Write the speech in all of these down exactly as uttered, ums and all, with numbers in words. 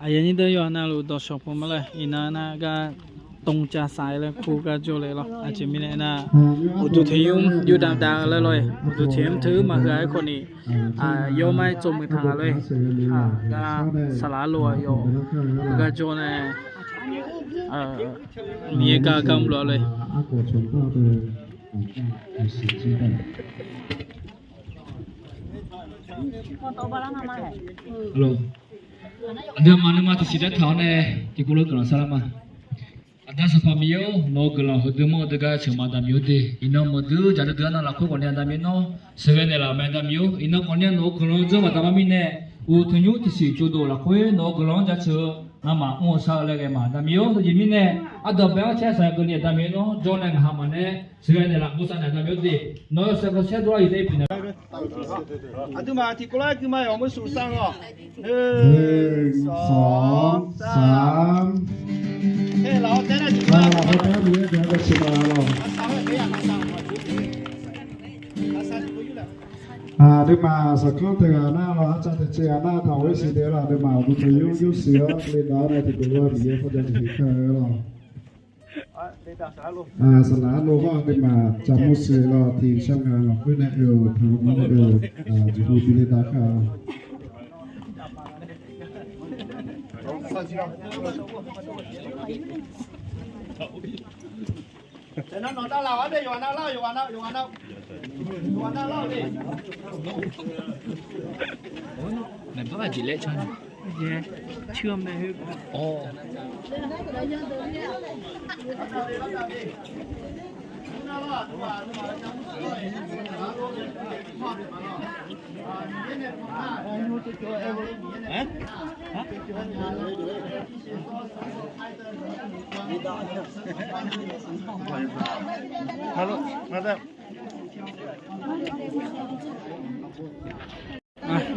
Aqyuif aqnyir deuq, yawqha navluf dawqshawq pov ma laer, iqnan nar gar ตรงจะสาย laer kur gar jawr le lawr. Aqjeq mirnae nar, uqduq tiq nymr yurdaq dav laer lawr-e, uqduq tiq nymr teu maqhuiq-a aerkhawf ni, yawr mar-aer tsov muiq taq nga lawr-e. Gar saqlaq arlov-aq yawf gar jawr nae, Miqyaer gar gar mrluf-a lawr-e. Aqdui aqma nuima tiqsiq daer taq-awr nae tiqkawv lof guiqlanq sharlar ma. Aqda Sanqpaq Miqyaer-or, nawq-eu guiqlanq heudui manr-eu deuq gar ceuq ma Aqda Miqyaer-or de. Iqnan maqdui jaqdui dui-anr nav lafkhoer ghawqni Aqda Miqyaer nawr sheuqghae naeqlaf-euq mae Aqda Miqyaer-or. Iqnan khawfni nawq-eu guiqlanq-anr dzeur maq da mar mirnae, uqduq tiq nymr tiqsiq tsovdov lafkhoer nawq-eu guiqlanq-anr jaceuq-eu ngamaf mr-eu shar-eu laer ghae ma Aqda Miqyaer-or. Teujeq mirnae, ardanq bae-anr caer saq-eu keuvni Aqda Miqyaer nawr jawr nae ngaq ha maqnae sheuqghae naeqlaf bosav naeq Aqda Miqyaer-or de. Nawq-eu sheuqghae saerdov-a iqtae pyeuf naeq อันนี้มา ทีละคน แล้ว ขึ้นมา ออกมาสู่สร้าง รอบ หนึ่ง สอง สาม Aqduimaf saqkanr taeq ghaq nar lawr, arcav taeq caev ghaq nar taq-awr siq dae lawr, aqduimaf uqduq tiq nymr nymr siq-awr le dav-awr nae tiqpov lof-aer Miqyaer kharjav jeq kar-eu lawr. Saqlaq arlov ghawr aqduimaf cavmur siq lawr, tiq shar nga lafkhoer nae oe-euq taqlanr nae oe-euq jeqhu bi le dav kar-eu lawr.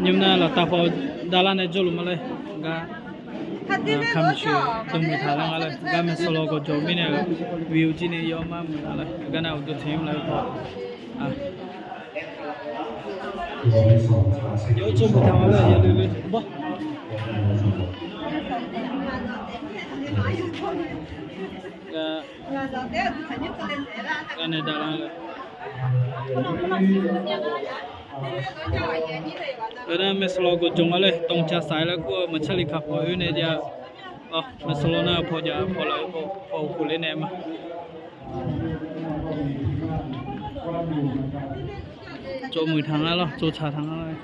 Nymr nar laftav paw davlar nae jawrluf ma laer gar, kamq shuif dawqmuiq taq lar nga laer gar maeqsawq lawq gawqjawq mirnae-euq viu jir ni yawr mar muiq nga laer gar nar uqduq tiq nymr laf-eu paw. Yawr tsov muiq taq nga laer ya le le. Gar nae davlar-eu Nar maeqsawq lawq gawqjawq nga laer, ตรงจะสาย laer kur-eu maqcar li kaq paw oe nae jav. Maeqsawq lawq nar paw jav paw laf-eu paw uqkhof ler nae ma. Tsov muiq taq nga lawr, tsov tsaq taq nga lawr.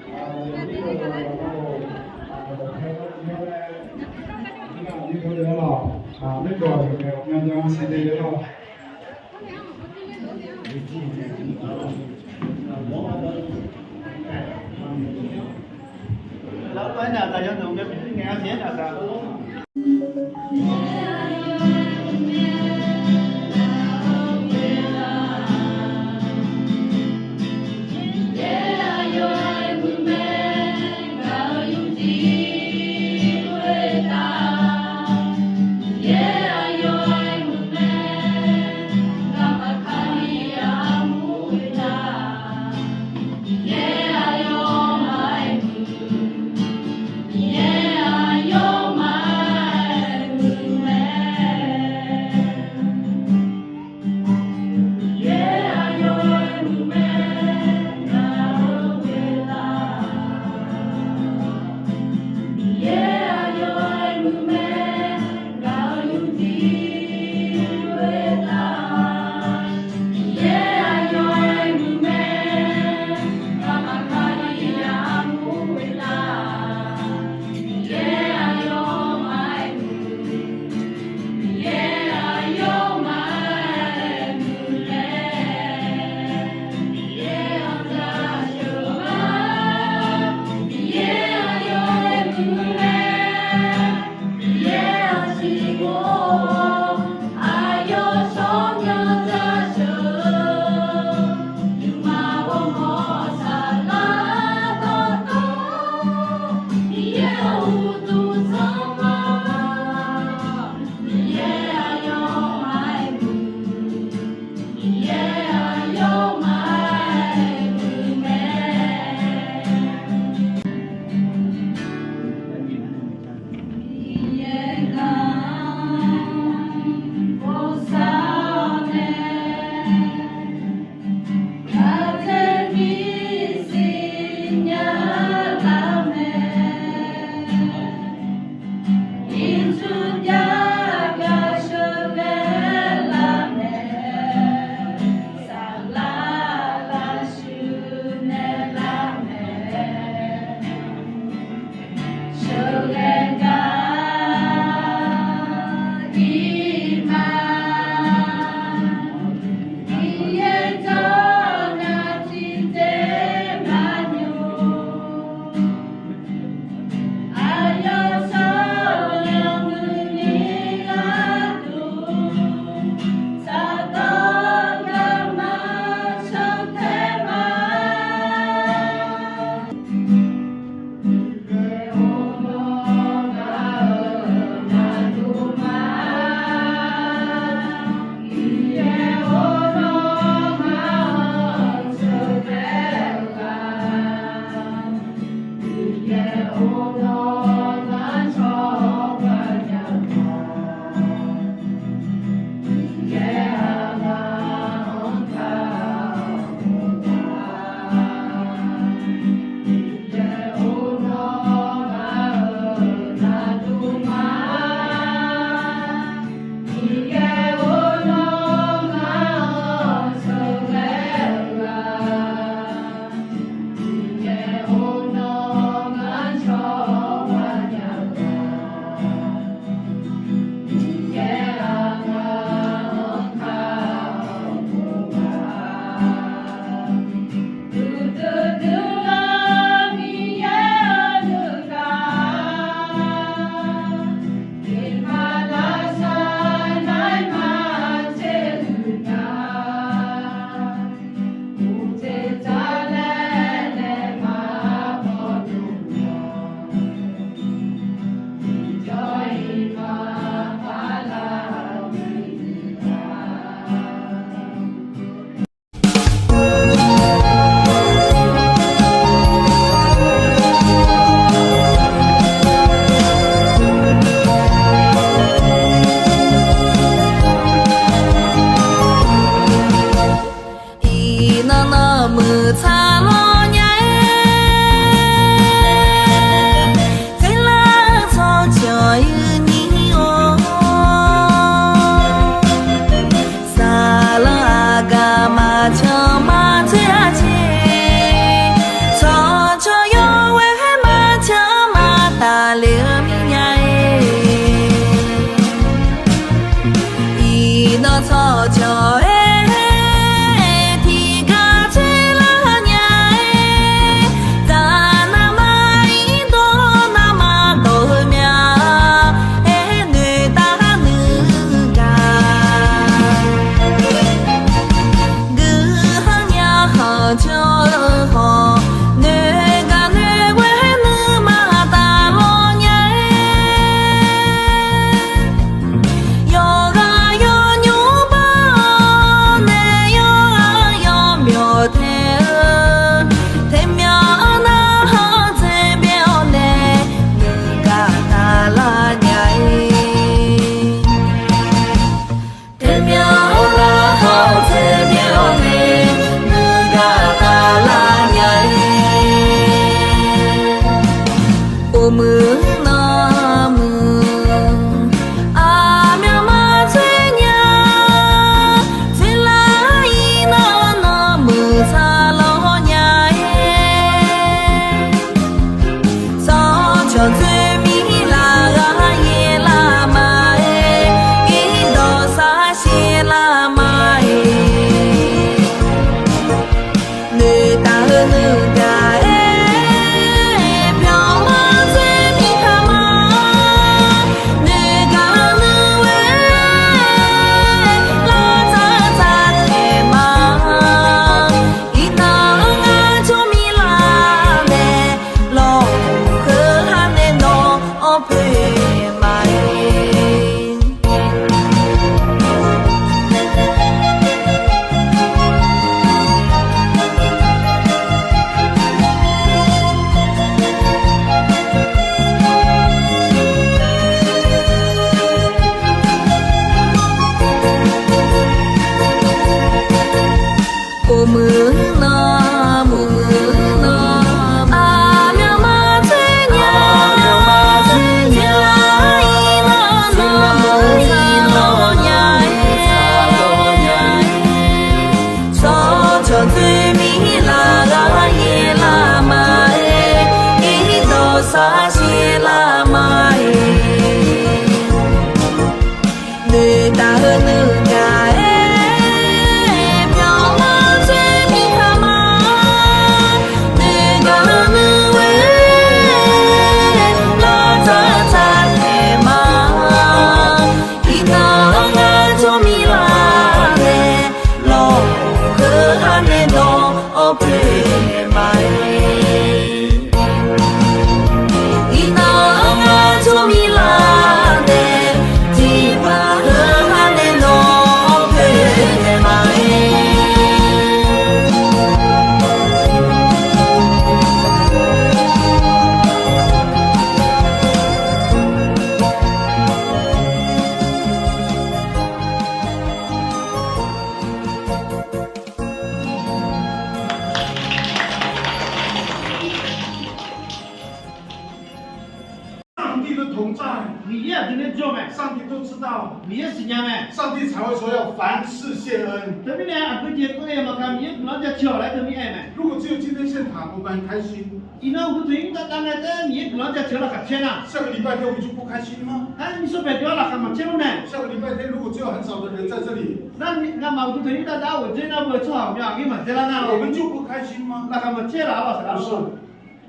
Miqyaer aqdui nae jawr mae. 上帝都知道， Miqyaer siqnya mae. 上帝才会说要凡事谢恩。 Teumirnae aqgeu jeq keuvle maqkaq Miqyaer guiqlanq-anr jaceuq-awq laer teumirnae aer mae. 如果只有今天献堂，我们很开心。 Iqnan uqduq tanqnymr taf taf ngae taef-aer Miqyaer guiqlanq-anr jaceuq laqkhaq caer nar. 下个礼拜天我们就不开心了吗？ Nar nyiq sawr paeq jawr-aer laqkhaq maqcaer lor mae. 下个礼拜天如果只有很少的人在这里， Nar ngamaf uqduq tanqnymr taf taf-aer ghawqdzer nar beu tsawrhaq aqmyan aqgir maqdzer lar nar. 我们就不开心吗？ Laqkhaq maqcaer laf-awr aqsaqlar lor. 不是，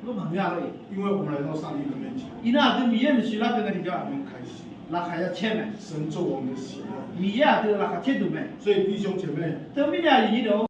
Lor maqngeur-a lor-eq. 因为我们来到上帝的面前， Iqnan aqdui Miqyaer maeqshi lar keuv ngae tiqjawr-aq, 我们开心， laqkhaq ya caer mae. 神做我们的喜乐。 Miqyaer aqdui laqkhaq caer duq mae. 所以弟兄姐妹， Teumirnae aqyuif nyiq deuq-or,